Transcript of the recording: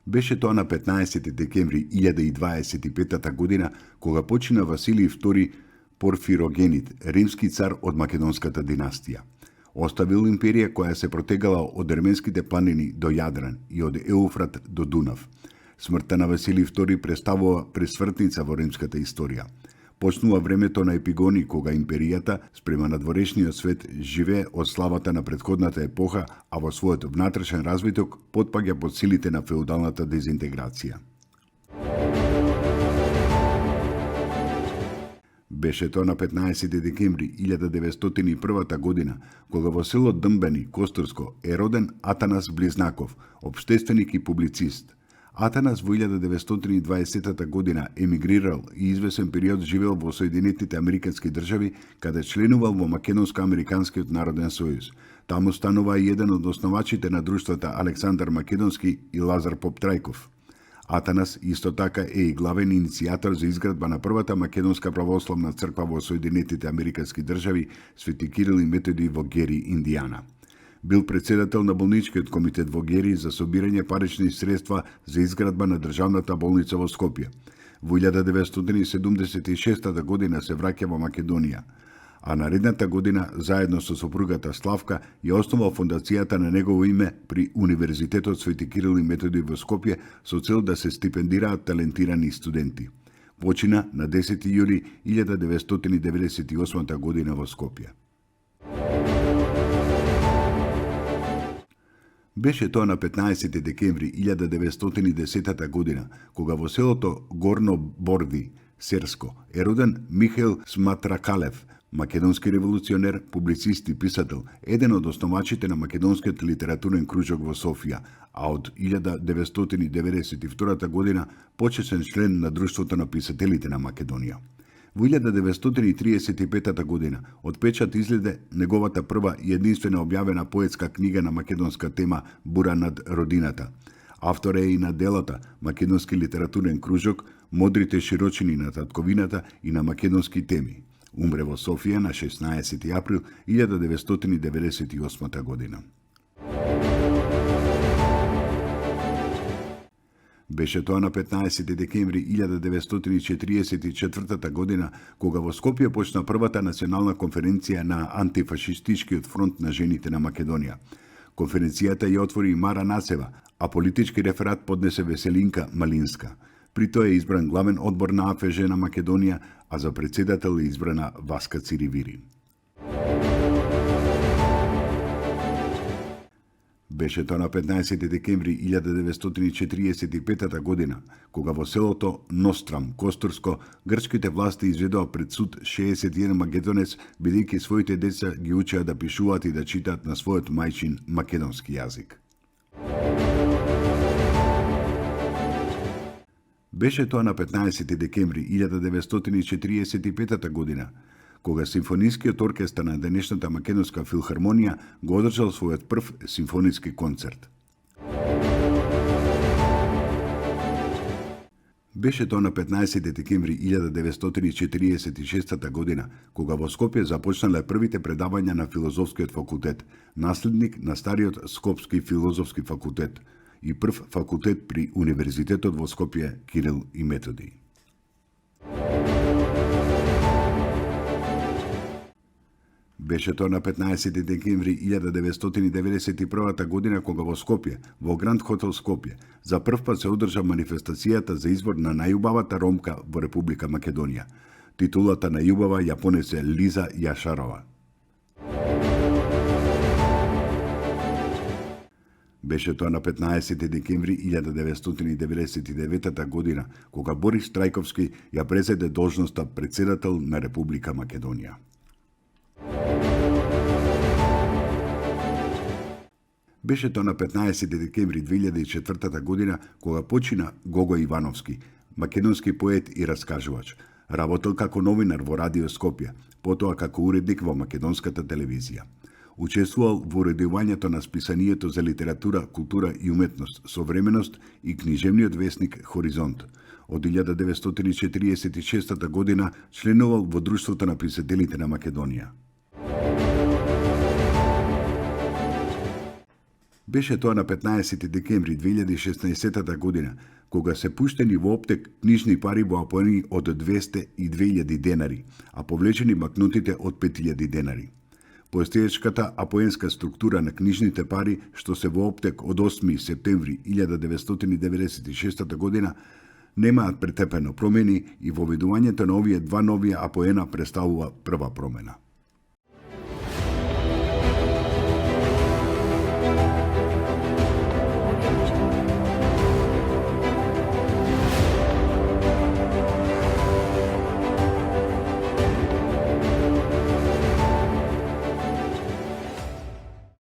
Беше тоа на 15 декември 1025 година, кога почина Василий II Порфирогенит, римски цар од македонската династија. Оставил империја која се протегала од Ерменските планини до Јадран и од Еуфрат до Дунав. Смртта на Василий II представува пресвртница во римската историја. Почнува времето на епигони кога империјата спрема надворешниот свет живее од славата на претходната епоха, а во својот внатрешен развиток потпаѓа под силите на феудалната дезинтеграција. Беше тоа на 15 декември 1901 година, кога во село Дмбени, Костурско, е роден Атанас Близнаков, општественик и публицист. Атанас во 1920 година емигрирал и извесен период живеел во Соединетите Американски држави, каде членувал во Македонско-Американскиот народен сојуз. Таму станува и еден од основачите на друштвата Александар Македонски и Лазар Поптрајков. Атанас исто така е и главен иницијатор за изградба на првата македонска православна црква во Соединетите Американски држави, Свети Кирил и Методи во Гери, Индијана. Бил председател на болничкиот комитет во Гери за собирање парични средства за изградба на државната болница во Скопје. Во 1976 година се враќа во Македонија, а наредната година заедно со сопругата Славка ја основал фондацијата на негово име при Универзитетот Свети Кирил и Методи во Скопје со цел да се стипендираат талентирани студенти. Почина на 10 јули 1998 година во Скопје. Беше тоа на 15 декември 1910 година, кога во селото Горно Борди, Серско, е роден Михаил Сматракалев, македонски револуционер, публицист и писател, еден од основачите на македонскиот литературен кружок во Софија, а од 1992 година почесен член на Друштвото на писателите на Македонија. Во 1935 година од печат излезе неговата прва и единствена објавена поетска книга на македонска тема Бура над родината. Автор е и на делата Македонски литературен кружок, Модрите широчини на татковината и на македонски теми. Умре во Софија на 16 април 1998 година. Беше тоа на 15 декември 1944 година, кога во Скопје почна првата национална конференција на антифашистичкиот фронт на жените на Македонија. Конференцијата ја отвори Мара Насева, а политички реферат поднесе Веселинка Малинска. При тоа е избран главен одбор на АФЖ на Македонија, а за председател е избрана Васка Циривири. Беше тоа на 15 декември 1945 година, кога во селото Нострам, Костурско, грчките власти изведоа пред суд 61 македонец, бидејќи своите деца ги учеа да пишуваат и да читаат на својот мајчин македонски јазик. Беше тоа на 15 декември 1945 година, кога Симфонискиот оркестар на денешната Македонска филхармонија го одржал својот прв симфониски концерт. Беше тоа на 15 декември 1946 година, кога во Скопје започнале првите предавања на Филозофскиот факултет, наследник на стариот Скопски филозофски факултет и прв факултет при Универзитетот во Скопје Кирил и Методи. Беше тоа на 15 декември 1991 година, кога во Скопје, во Гранд Хотел Скопје, за прв пат се одржа манифестацијата за избор на најубавата ромка во Република Македонија. Титулата најубава ја понесе Лиза Јашарова. Беше тоа на 15 декември 1999 година, кога Борис Трајковски ја презеде должноста председател на Република Македонија. Беше тоа на 15 декември 2004 година, кога почина Гого Ивановски, македонски поет и раскажувач. Работел како новинар во Радио Скопје, потоа како уредник во македонската телевизија. Учествувал во уредувањето на списанието за литература, култура и уметност, Современост и книжевниот весник Хоризонт. Од 1946 година членувал во Друштвото на писателите на Македонија. Беше тоа на 15 декември 2016 година, кога се пуштени во оптек книжни пари во апоени од 200 и 2000 денари, а повлечени банкнотите од 5000 денари. Постоечката апоенска структура на книжните пари, што се во оптек од 8 септември 1996 година, немаат претепено промени и воведувањето на овие два нови апоена представува прва промена.